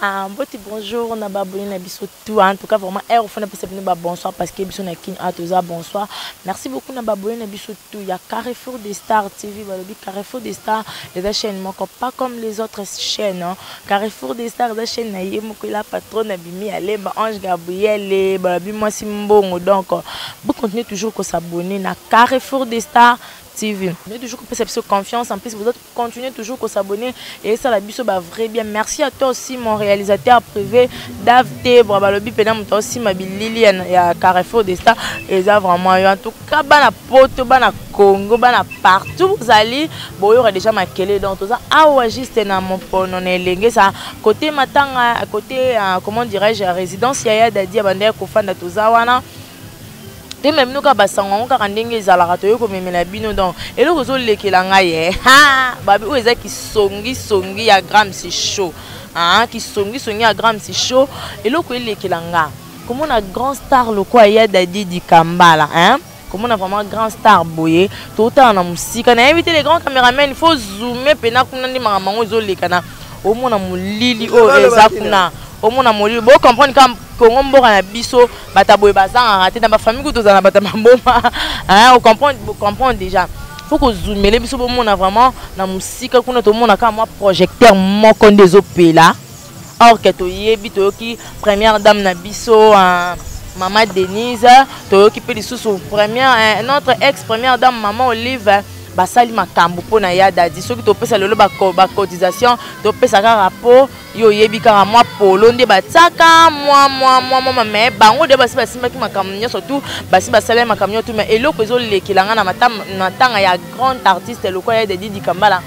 Ah, mbote bonjour na ba abonné na biso tout en tout cas vraiment air ofana pesa bino ba bonsoir parce que biso na kin a toza bonsoir merci beaucoup na ba abonné na biso tout ya Carrefour des Stars TV balobi Carrefour des Stars eza chaîne moko pas comme les autres chaînes hein. Carrefour des Stars eza chaîne na ye moko la patronne abimi alemba Ange Gabriel balobi mwasi mbongo donc vous continuez toujours ko s'abonner na Carrefour des Stars TV. Mais toujours kopesa biso confiance en plus vous autres continuez toujours ko s'abonner et ça la biso ba vrai bien. Merci à toi aussi mon réalisateur privé Dave Tebra balobi pena moto aussi ma bilili ya, ya Carrefour des Stars eza vraiment yo en tout cas bana poto bana Congo bana partout bozali boyoka déjà makele donc toza awa juste na mopono na elenge ça côté matanga côté euh, comment dirais-je résidence ya ya Dadi abandaki kofanda toza wana Toyemba bino kaka basango yango kaka ndenge ezalaka toye komemela bino donc eloko ezolekela ngai ye babi oyo eza kisongisongi ya Grams show ah, kisongisongi ya Grams show eloko elekela nga komona grand star lokola ya Dadi Dikambala hein komona vraiment grand star boye totala na mosika nayebi te le grand cameraman il faut zoomer mpena kuna nde makambo yango ezolekana omona molili oyo eza kuna omona molili bo comprendre kaka Congo mboka na biso bata boye bazangaka te na ba famille kutu tozala na bata maboma hein o comprendre bo comprendre déjà faut kozumele biso bomona vraiment na mosika kuna tomona kaka mwa projecteur moko nde ezopela or que toyebi toyoki première dame na biso hein, mama Denise toyoki mpe lisusu première hein, notre ex première dame mama Olive basali makambo mpo na ya dadi soki topesa lelo bacotisation topesa kaka mpo Yo oyebi kaka mwa polo nde batiaka mwa mwa mwa mwa mais bango de basi basimbaki makambo nyonso tout basi basalaki makambo nyonso tout mais eloko ezolekela nga na matanga ya grand artiste lokola ya Didi Dikambala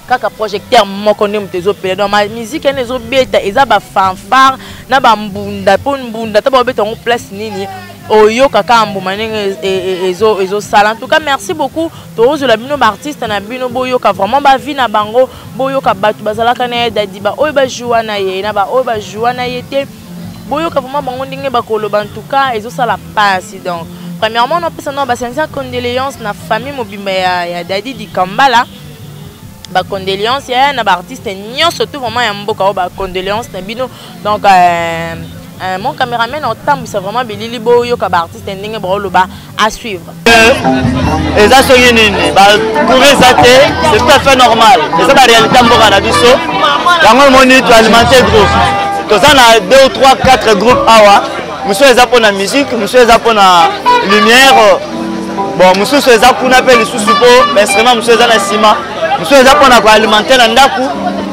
kaka projecteur moko nde moto ezopela donc musique wana ezobeta eza bafanfare na bambunda mpo mbunda ata babeta yango place nini oyoka kaka mbuma ndenge ezosala en tout cas merci beaucoup tozwela bino baartiste na bino boyoka vraiment bavie na bango boyoka bato bazalaka na ye dadi baoyo bajoua na ye na baoyo bajoua na ye te boyoka vraiment bango ndenge bakoloba en tout cas ezosala mpasi donc premièrement napesa nao basincère condoléance na famille mobimba ya, ya dadi dikambala bacondoléance ya na baartiste nyonso tout vraiment ya mboka oyo bacondoléance na bino donc euh, euh, mon cameraman otambwisa vraiment bilili boyoka baartiste ndenge baoloba à suivre euh, eza soki nini bacour eza te c'est tout à fait normal eza baréalité ya mboka na biso yango omoni toalimente groupe toza na 2 ou 3 4 groupe awa mosusu eza mpo na musique mosusu eza mpo na lumière bon mosusu eza kuna mpe lisusu mpo bainstrument mosusu eza na nsima mosusu eza mpo na koalimente na ndako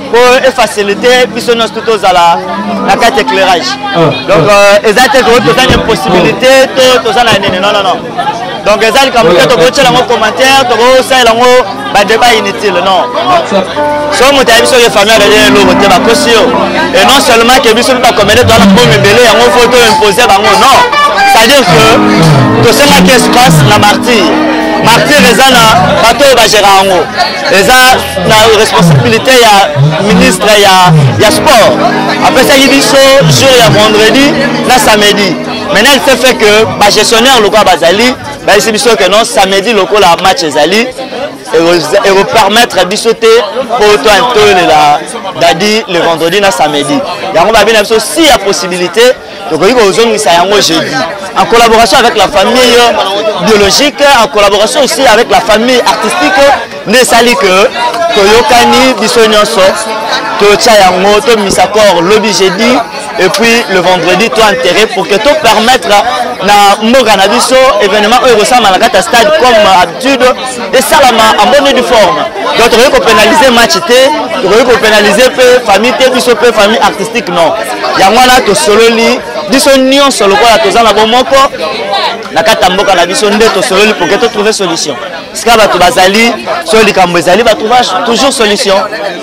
mpo efacilite biso nyonso to tozala na kati éclairage ah. donc euh, eza te koki toza na impossibilité to toza na nini non non non donc eza likambo te tokotyela yango commentaire tokosalela yango badébat inutile non soki moto ayebi soki famille aleli eloko te bakosi yo et non seulement ke biso mpe bakomede toza na mbongo ebele yango fo to impose bango non c'est à dire que tosengaki espace na martyr martyr eza na bato oyo bagera yango eza na responsabilité ya ministre ya, ya sport apesaki biso jour ya vendredi na samedi maintenant il s'est fait que bagestionnaire lokola bazali bayebisi biso ke non samedi lokola match ezali ekopermettre biso te mpo tolela dadi le vendredi na samedi yango babi na biso si ya possibilité tokoki kozongisa yango jeudi en collaboration avec la famille biologique en collaboration aussi avec la famille artistique nde esali ke toyokani biso nyonso totya yango tomisa corps lobi jeudi et puis le vendredi to enterré pour que to permettre na mboka na biso événement oyo ekosalama na kati ya stade comme habitude esalama en bonne et due forme donc tokoki kopénaliser match te tokoki kopénaliser mpe famille te biso mpe famille artistique non yango wana tosololi biso nyonso lokola toza na bomoko na kati ya mboka na biso nde tosololi pour que totrouve solution sika bato bazali so likambo ezali batrouva toujours solution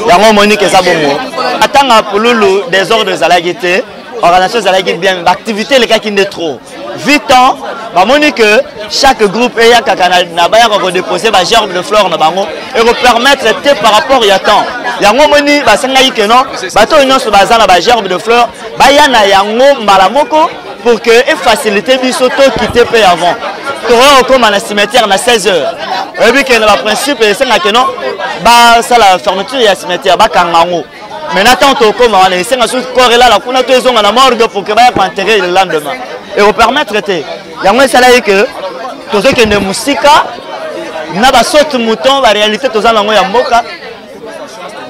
yango omonike eza bongo atanga pululu desordre ezalaki te organisation ezalaki bien baactivité elekaki nde trop vu temps bamoni que chaque groupe eyakaka na bayaka kodepose bagerbe de fleur na bango ekopermettre te par rapport ya temps yango omoni basengaki ke non bato oyo nyonso baza na bagerbe de fleur baya na yango mbala moko pour que efacilite biso tokite mpe avant tokoya kokóma na cimetière na 16 heures oyebi ke na baprincipe esengaka ke non basala fermeture ya cimetière bakanga yango. Maintenant ntango tokóma wana, esenga susu corps elala kuna to ezonga na morgue pour que baya koenterrer le lendemain. Ekopermettre te. Yango esalaki ke tozokende mosika na basaute mouton, baréalité toza nango ya mboka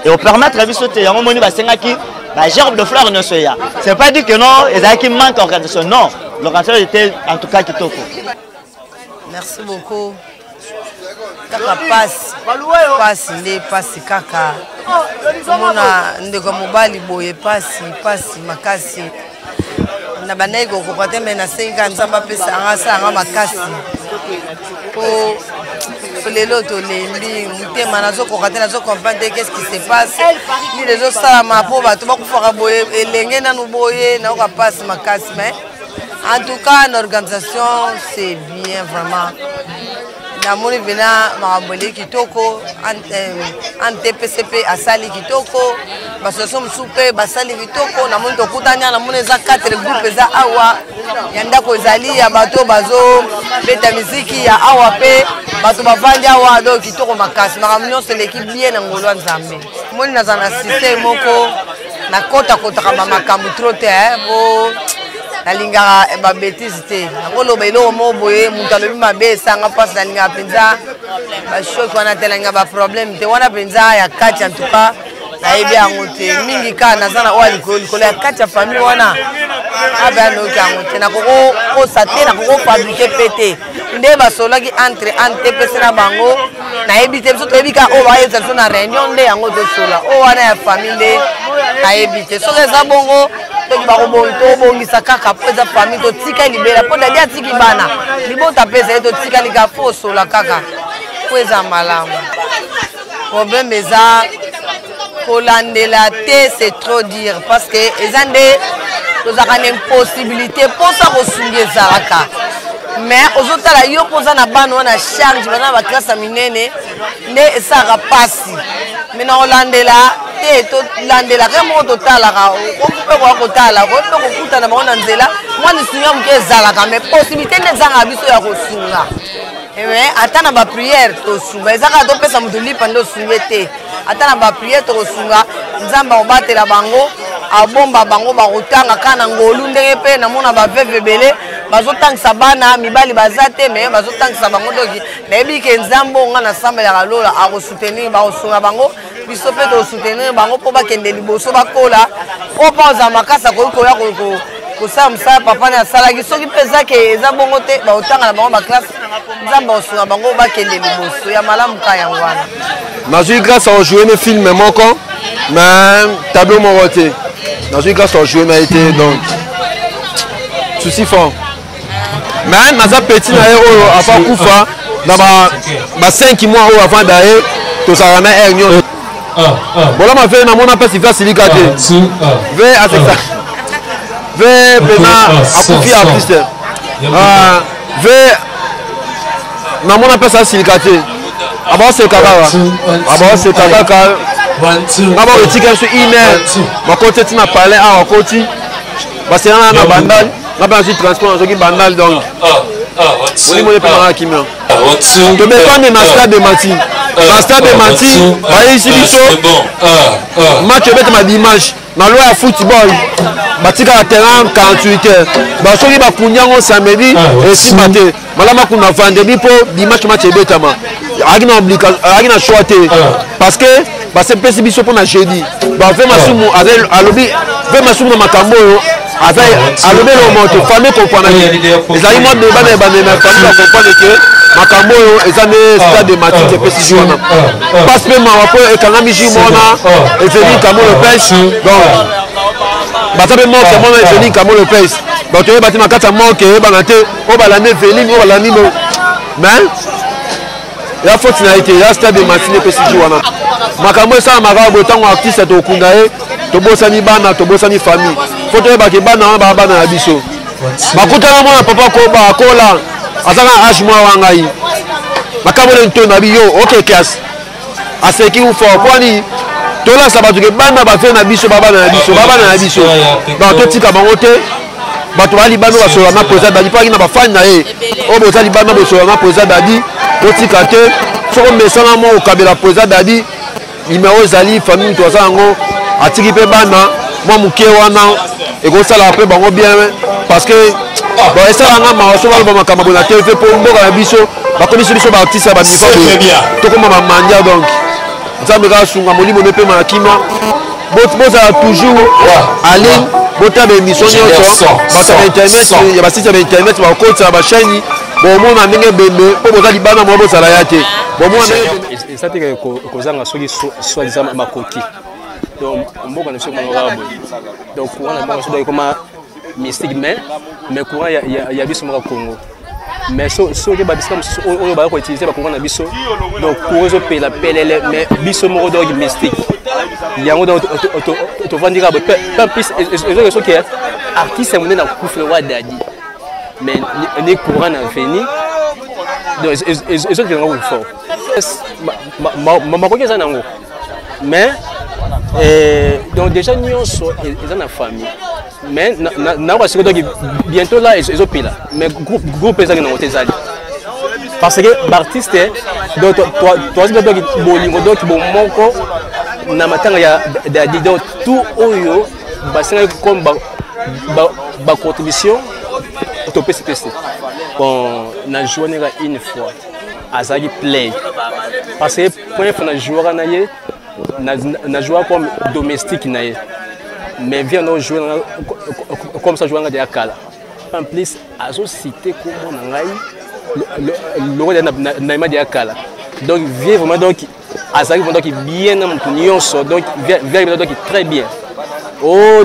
ekopermettre biso te. Yango moni basengaki bagerbe de fleur nyonso eya. C'est pas dit que non, ezalaki manque organisation. Non, l'organisation était en tout cas kitoko. Merci beaucoup. Kaka pasi, pasi nde pasi, kaka komona ndeko ya mobali boye, pasi, pasi makasi. Na bandaki kokoka te, me nasengi kaka Nzambe apesa anga, asala anga makasi, po lelo tolembi motema. Nazokoka te, nazocomprendre te qu'est ce qui se passe, nini ezosalama mpo bato bakufaka boye, elenge nanu boye. Nayoka pasi makasi, mais en tout cas na organisation, c'est bien vraiment. Namoni mpena makambo eleki kitoko. Antpc mpe asali kitoko, bassociation mosusu mpe basali kitoko. Namoni tokutani, namoni eza 4 groupe eza awa, ya ndako ezali, ya bato bazobeta miziki ya awa, mpe bato bavandi awa. Donc kitoko makasi, makambo nyonso eleki bien na ngolu ya Nzambe. Moni nazala na système moko, nakotakotaka bamakambo trop te, po nalingaka babêtises te. Nakoloba eloko moko boye, moto alobi mabe, esanga mpasi. Nalingaka mpenza bachocs wana te, nalingaka baproblème te wana mpenza ya kati. En tout cas nayebi yango te mingi, kaka naza na oyo likolo likolo ya kati ya famille wana abe anoyoki yango te. Nakokokosa te, nakokofabriquer mpe te. Nde basolaki entre antpc na bango, nayebi te. Biso toyebi kaka oyo bayebisa biso na réunion, nde yango tosola. Oyo wana ya famille nde nayebi te. Soki eza bongo, toki tobongisa kaka, mpo eza famille. Totika libela, mpo dadi atiki bana, libota mpe ezali. Totikali kaka, fo osola kaka mpo eza malamu. Problème eza kolandela te, c'est trop dire, parce que eza nde tozalaka na impossibilité. Mposa kosunga ezalaka, mais ozotala yo mpo oza na bana wana charge, baza na baclasse ya minene, nde esalaka mpasi. Mais na kolandela te, tolandelaka moko, totalaka okoki mpe koya kotala, okoki mpe kokutana bango na nzela. Mwa lisunga moke ezalaka, mais possibilité nde ezangaka biso ya kosunga. Mais ata na baprière tosunga, eza kaka topesa moto lipa nde osunge te. Ata na baprière tokosunga, Nzambe akobatela bango, abomba bango, bakotanga kaka na ngolu. Ndenge mpe namona baveuves ebele bazotangisa bana mibali baza te, mais bazotangisa bango. Doki nayebi ke Nzambe oyo nga nasambelaka lola akosoutenir, bakosunga bango. Biso mpe tosoutenir bango mpo bakende liboso, bakola. Oyo mpo ozala makasi, akoki koya kosala mosala papa ne asalaki. Soki mpe eza ke eza bongo te, bakotanga na bango baclasse, Nzambe akosunga bango, bakende liboso ya malamu ka yango wana. Nazwi grâce à jouer ne film moko, mais tableau moko te. Nazwi grâce à jouer na ye te, donc souci fort. Mais naza petit na ye oyo avant kufa na ba 5 mois oyo avant daye, tozalaka na aire nyonso. Bolama ve namona mpasi ve asilika te, ve asekisa ve mpena akufi artiste ve namona mpasi asilika te, abaoseka kaka, abaoseka kaka. Nga bakotika biso une heure, bakoti ntina palais awa, akoti basengana na Bandal. Nga mpe nazwi transport, nazoki Bandal. Donc molimo ye mpe nanga kimia. Tobetani na Stade de Martyrs, na Stade de Martyrs bayebisi biso match ebetama dimanche. Na loi ya football, batikaka terrain 48 heures. Basoki bakundi yango samedi, esimba te. Malamu akunda vendredi mpo dimanche match ebetama. Azalaki na choix te, parce que basepesi biso mpo na jeudi. Bave Masumu alobi, ve Masumu na makambo oyo aza alobi eloko moko te. Famille comprendre, ezali mwa débat na ebandeli na famille, bacomprendre ke makambo oyo eza nde Stade de Martyrs epesi jour wana. Passe mpe mawa mpo ekangami jour mona Eveline Kamo Lopez. Donc baza mpe morke mona Eveline Kamo Lopez, bato oyeba te na kati ya morke, eyebana te oyo balandi Eveline, oyo balandi mo. Mais ya faute na ye te, ya Stade de Martyrs epesi jour wana. Makambo esalamaka boye, ntango artiste tokunda ye, tobosani bana, tobosani famille. Fo toyebaki bana wana baa bana na biso. Bakutana mwana papa koba akola, aza na age mwa wa ngai. Makambo le ntondo abi yo oke classe, aseki ufa kwani. Tolasa bato ke bana bave na biso, babana na biso, babana na biso. Donc totika bango te. Bato baa libanda basola na président Dadi, mpo aki na bafani na ye oyo boza libanda, bosola na président Dadi. Totika te. Soko mesana mwa kokabela président Dadi, numéro ezali, famille moto aza yango. Atiki mpe bana mwa moke wana ekosala mpe bango bien parce que bon esala nga mawa so baloba makambo boye na tv mpo mboka na biso bakomisi biso baartiste ya baniveau boye tokoma bamandia. Donc Nzambe kaka sunga molimo no epema na kima. Bozala toujours aline, botala baémission nyonso. Bato ya bainternet, ya basite ya bainternet, bakotisa bachaîne, bomona ndenge bembe mpo boza libanda mwa bozala ya te, bomona ndenge eza te kozanga soki soi-disant makoki. Donc mboka na biso ekomaka boye. Donc courant na bango soki ekoma mystique, mais courant ya biso moko Congo, mais soki babisika mosusu oyo baya koutiliser bacourant na biso, donc courant ezopela pelele, mais biso moko donc mystique yango. Donc tovandi kaka boye. En plus ezoke soki artiste monene akufi wa Dadi, mais ni courant na veni, donc ezokende ngo fort. Makoki eza nango, mais donc déjà nyonso eza na famille, mais nayoka sikoyo, donc bientôt là ezopela, mais groupe ezalaki nango te, ezali parce que baartiste donc toazi donc bolingo, donc bomoko na matanga ya Dadi. Donc tout oyo basengaki comme bacontribution, topesi pesi. Bon, na joue neka une fois azalaki play, parce que première fois na jouaka na ye, na jouaka comme domestique na ye, mais vient na jouer comme ça, jouanga deya kala. En plus azocite kombo na ngai lokola na ima deya kala. Donc vie vraiment, donc azalaki vraiment donc bien na motu nyonso. Donc vie donc très bien, o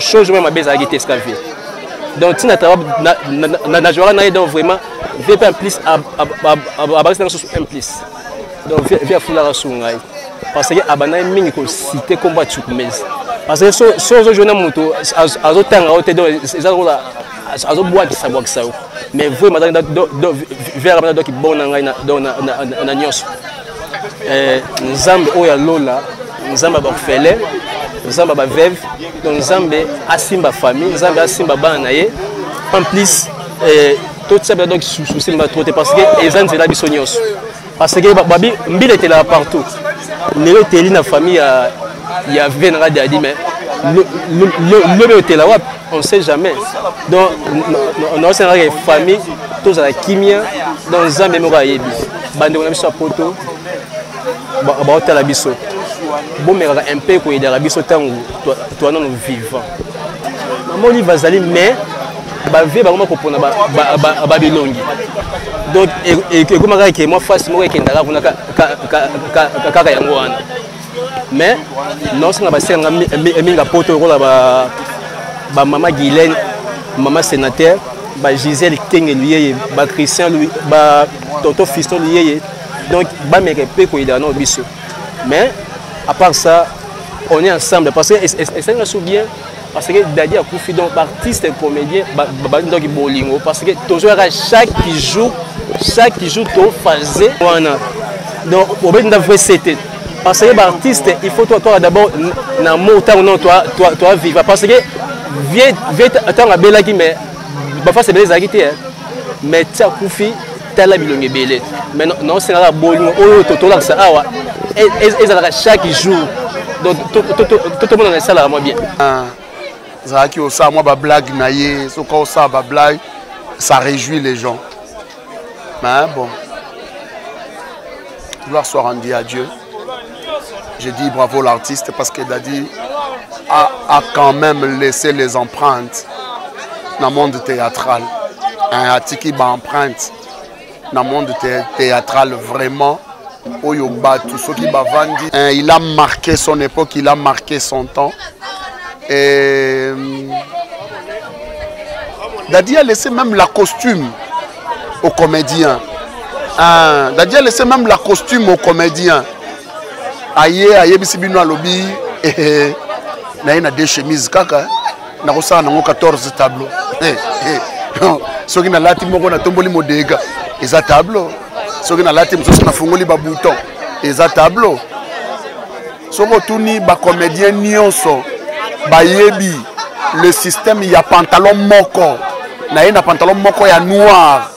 chose moko mabe ezalaki te esika vie. Donc ntina na jouaka na ye, donc vraiment vie mpe en plus abakisi nanga susu un plus. Donc vie afulaka su ngai parce que abandaki mingi kociter kombo ya Tsukumezi, parce que so ozojouer na moto azotanga yo te, donc eza lokola azobwakisa bwakisa yo. Mais vraiment vie akabanda donc bon na ngai na nyonso. Nzambe oyo ya lola, Nzambe ya baorphelin, Nzambe ya baveuve, donc Nzambe asimba famille, Nzambe asimba bana na ye. En plus totia bia donc souci ba trop te, parce que eza nzela biso nyonso, parce que babi mbila etelaka partout. Lelo eteli na famille ya ve nanga Dadi, mais lobi otela wapi, on sait jamais. Donc naosengaka famille tozala kimia. Donc Nzambe moko ayebi. Bandeko na biso ya poto baotala biso, bomekaka un peu koyedaka biso ntango toa nano vivant. Mama Olive azali, mais bavie bango bakopona babilongi, donc ekomaka ke mwa fasi moko ekendaka kuna kaka yango wana. Mais naosenga basenganga mingi poto lokola bamama Guylaine, mama sénateur, bagisele Kenge Luyeye, bachristien, batonton Fiston Luyeye, donc bameka mpe koyedaka nao biso. Mais à part ça, on est ensemble, parce que esalinga so bien, parce que Dadi akufi, donc baartiste comédien donc bolingo, parce que tozoyaka chaque jour, chaque jour tofaze wana. Donc obeti nda vrai ct, parce que baartiste il faut toi toi d'abord na mo ntango non toi vivre, parce que vie ntango abelaki, mais bafasi ebele ezalaki te, mais ti akufi, tala bilongo ebele. Mais naosengaka bolingo oyo tolakisa awa ezalaka chaque jour, donc tomonana, esalaka mwa bien. Ezalaki osala mwa bablague na ye, soki osala bablague, ça réjouit les gens. Mais bon, gloire soit rendue à Dieu. Je dis bravo l'artiste, parce que Dadi a quand même laissé les empreintes dans le monde théâtral. Un atiki ba empreinte dans le monde théâtral vraiment. Oyo bato soki bavandi, il a marqué son époque, il a marqué son temps. Et Dadi a laissé même la costume aux comédiens. Hein, Dadi a laissé même la costume aux comédiens. Aye ayebisi bino, alobi na ye na deux chemises kaka, nakosala nango 14 tableau. Soki nalati moko, natomboli modega, eza tableau. Soki nalati mosusu, nafungoli babouton, eza tableau. Soki otuni bacomédien nyonso, bayebi le système ya pantalon moko na ye, na pantalon moko ya noir,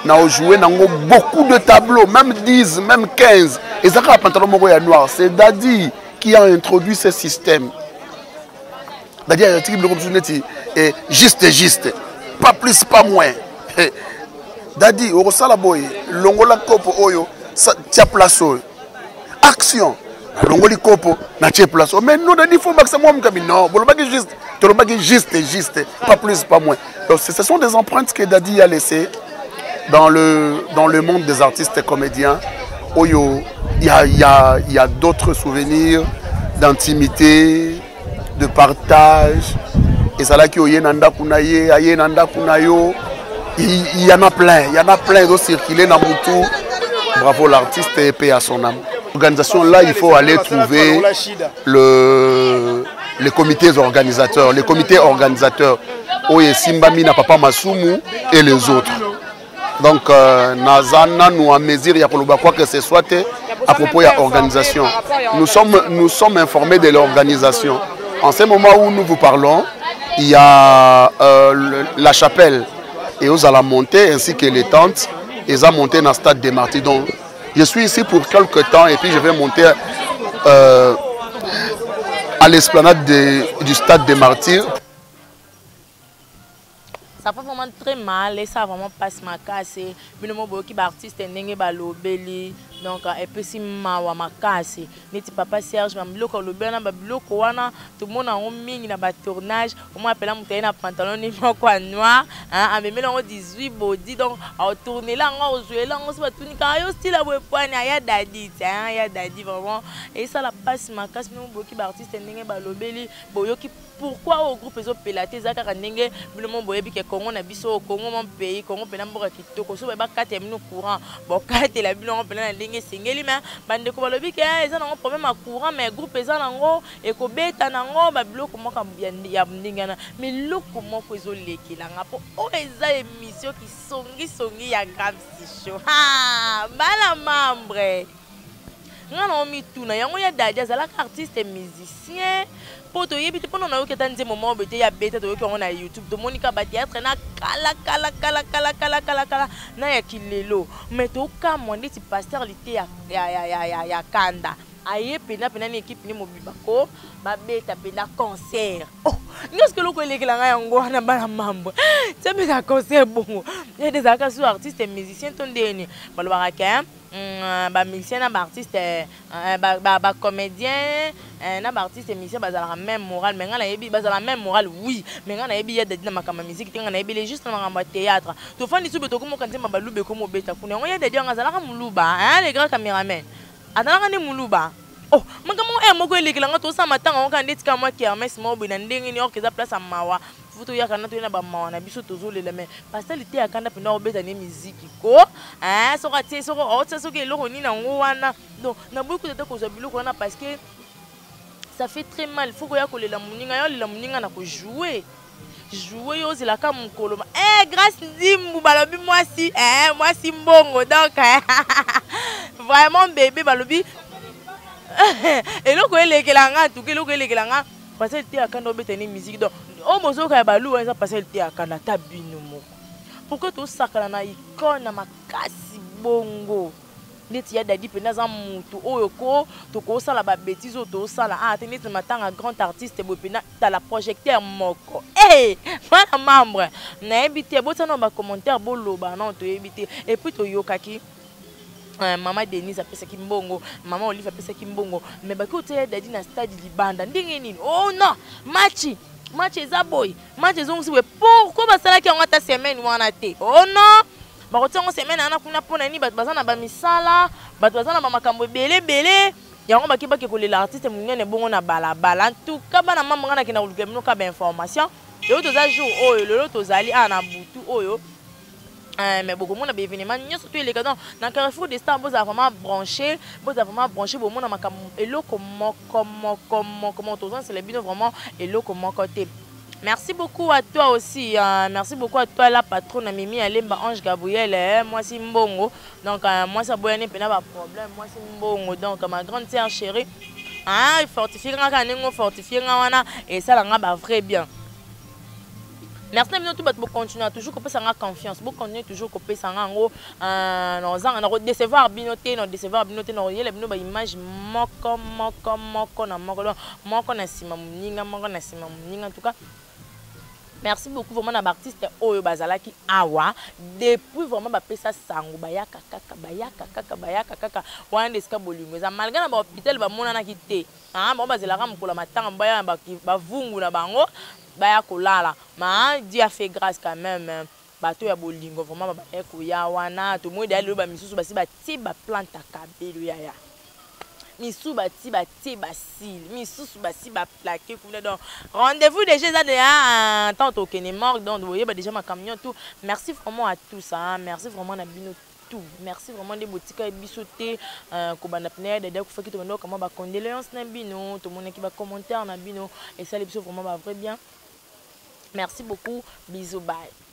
na ojouer nango beaucoup de tableaux, même 10, même 15, eza kaka pantalon moko ya noir. C'est Dadi. qui a introduit ce système. Dadi atiki biloko mosusu neti eh, juste juste, pas plus pas moins. Eh, Dadi okosala boye, longola kopo oyo, tia place oyo. Action. Nalongoli kopo, natie place oyo. Mais non Dadi, faut bakisa mwa mokabi. Non, bolobaki juste, tolobaki juste juste, pas plus pas moins. Donc ce sont des empreintes que Dadi a laissées dans le monde des artistes et comédiens. Oyo, il y a d'autres souvenirs d'intimité, de partage. Ezalaki oye na ndako na ye, aye na ndako na yo. Il y en a plein, il y en a plein qui circulé dans Moutou. Bravo l'artiste et paix à son âme. L'organisation là, il faut aller trouver les comités organisateurs, les comités organisateurs. Oye Simbami na Papa Masumu et les autres. Donc, naza nanu à mesure ya koloba quoi que ce soit à propos de l'organisation. Nous sommes informés de l'organisation. En ce moment où nous vous parlons, il y a la chapelle et aux à la montée ainsi que les tentes, ils ont monté dans le stade des Martyrs. Donc, je suis ici pour quelques temps et puis je vais monter à l'esplanade du stade des Martyrs. Ça fait vraiment très mal et ça vraiment passe ma casse. Bino mo boki ba artiste ndenge ba lobeli donc et puis si mawa makasi neti papa Serge ba biloko lobela na ba biloko wana tout le monde a mingi na ba tournage au moins appela mutu na pantalon ni moko noir hein amemela ngo 18 body donc a tourner là ngo jouer là ngo so ba tunika yo style boye poani ya dadi hein ya dadi vraiment et ça la passe makasi bino boki ba artiste ndenge ba lobeli boyoki pourquoi au groupe ezo pelate za kaka ndenge bino mo boyebi ke Congo na biso Congo mon pays Congo pena mboka kitoko so ba kate bino courant bo kate la bino pena na ndenge sengeli mais bande ko balobi ke eza nango problème à courant mais groupe eza nango ekobeta nango ba biloko moko ya ndenge na mais loko moko ezo lekela nga po o eza émission ki songi songi ya grave show ha bala membre nga na omituna yango ya Dadi azalaka artiste musicien po toyebi te mpona nayoki ata nzembo moko boye te ya beta toyoki yango na YouTube tomoni ka ba théâtre na kala kala kala kala kala kala kala na ya kilelo mais tokamwa ndeti pasteur lite ya kanda aye pena pena ni équipe ni mobimba ko babeta pena concert oh nyonso eloko elekela ngai yango wana bana mambo tiabeta concert bongo ete ezalaka so artiste musicien to ndeni balobaka ke ba musicien na ba artiste ba comédien na ba artiste musicien bazalaka même moral mais nga nayebi bazalaka même moral oui mais nga nayebi ya Dadi na makambo ya musique te nga nayebi le juste na makambo ya théâtre tofandi sube tokomoka nzemba balube komobeta kuna yango ya Dadi yango azalaka moluba hein les grands caméramen azalaka nde moluba oh makambo moko elekela nga tosala matanga yango kaka ndeti kaka mwa kermesse moko boye na ndenge nini orke eza place ya mawa futo yaka na toyena ba mawa na biso tozolela mais pasteur lite ya kanda mpena obeta ne miziki ko hein soko atie soko otia soki eloko nini yango wana donc naboyi kuta te kozwa biloko wana parce que ça fait très mal faut koya kolela moninga yo olela moninga na kojouer jouer yo ozelaka mokolo eh Grâce Ndimbu balobi mwasi eh mwasi mbongo donc vraiment bébé balobi eloko elekela nga en tout cas eloko elekela nga pasteur lite ya kanda obeta ne musique donc oyo bozoyoka ya baluwa eza pasteur lite ya kanda ata bino moko pourquoi tosakana na icône na makasi bongo neti ya Dadi mpenza aza mutu oyo ko tokosala ba bêtises oyo tosala ah te neti matanga grand artiste boye mpenza tala projecteur moko eh mwana membre nayebi te botia na ba commentaire boloba non toyebi te et puis toyokaki Mama Denise apesaki mbongo, Mama Olive apesaki mbongo, mais baki otia ya Dadi na stade libanda ndenge nini? Oh non, match eza boye, match ezongisi boye. Pourquoi basalaki yango ata semaine wana te? Oh non, bakotia yango semaine wana kuna mpona nini? Bato baza na bamisala, bato baza na bamakambo ebele ebele, yango baki bake kolela artiste monene bongo na balabala. En tout cas bana mama nga nakenda koluka bino ka ba information. Lelo toza jour oyo, lelo tozali awa na butu oyo. Mais bokomona ba événement nyonso to eleka donc na Carrefour des Stars bozala vraiment branché, bozala vraiment branché, bomona makambo eloko moko moko moko moko tozansela bino vraiment eloko moko te. Merci beaucoup à toi aussi, merci beaucoup à toi la patronne Mimi Alemba Ange Gabriel, moi si mbongo donc moi ça boyane pena ba problème, moi si mbongo donc ma grande sœur chérie, ah fortifier nga ka nengo fortifier nga wana et ça la nga ba vrai bien. Merci na bino tout bato bocontinue toujours kopesa nga confiance, bocontinue toujours kopesa nga yango. Nakozanga nakodecevoir bino te, nakodecevoir bino te, nakoyela bino baimage moko moko moko na moko, donc moko na nsima moninga, moko na nsima moninga. En tout cas, merci beaucoup vraiment na baartiste oyo bazalaki awa depuis. Vraiment bapesa sango, bayaka kaka, bayaka kaka, bayaka kaka. Wana nde esika bolingo eza. Malgré na bahôpital bamonanaki te, bango bazelaka mokolo ya matanga, baya na bavungu na bango, baya kolala. Ma Dieu a fait grâce quand même. Bato ya bolingo vraiment babaya koya wana. Tomoni deya lelo bamisusu basi batie baplante ya kabelo yaya, misusu bati batie basile, misusu basi baplaquer kuna. Donc rendez-vous déjà eza deya ntango tokende morgue, donc boyeba déjà makambo nyonso tout. Merci vraiment à tous, hein. Merci vraiment na bino tout, merci vraiment nde botika biso te. Kobanda pene ya Dada akufaki, tobanda kama bacondoléance na bino, tomonaki bacommentaire na bino, esali biso vraiment bavrai bien. Merci beaucoup, bisous, bye.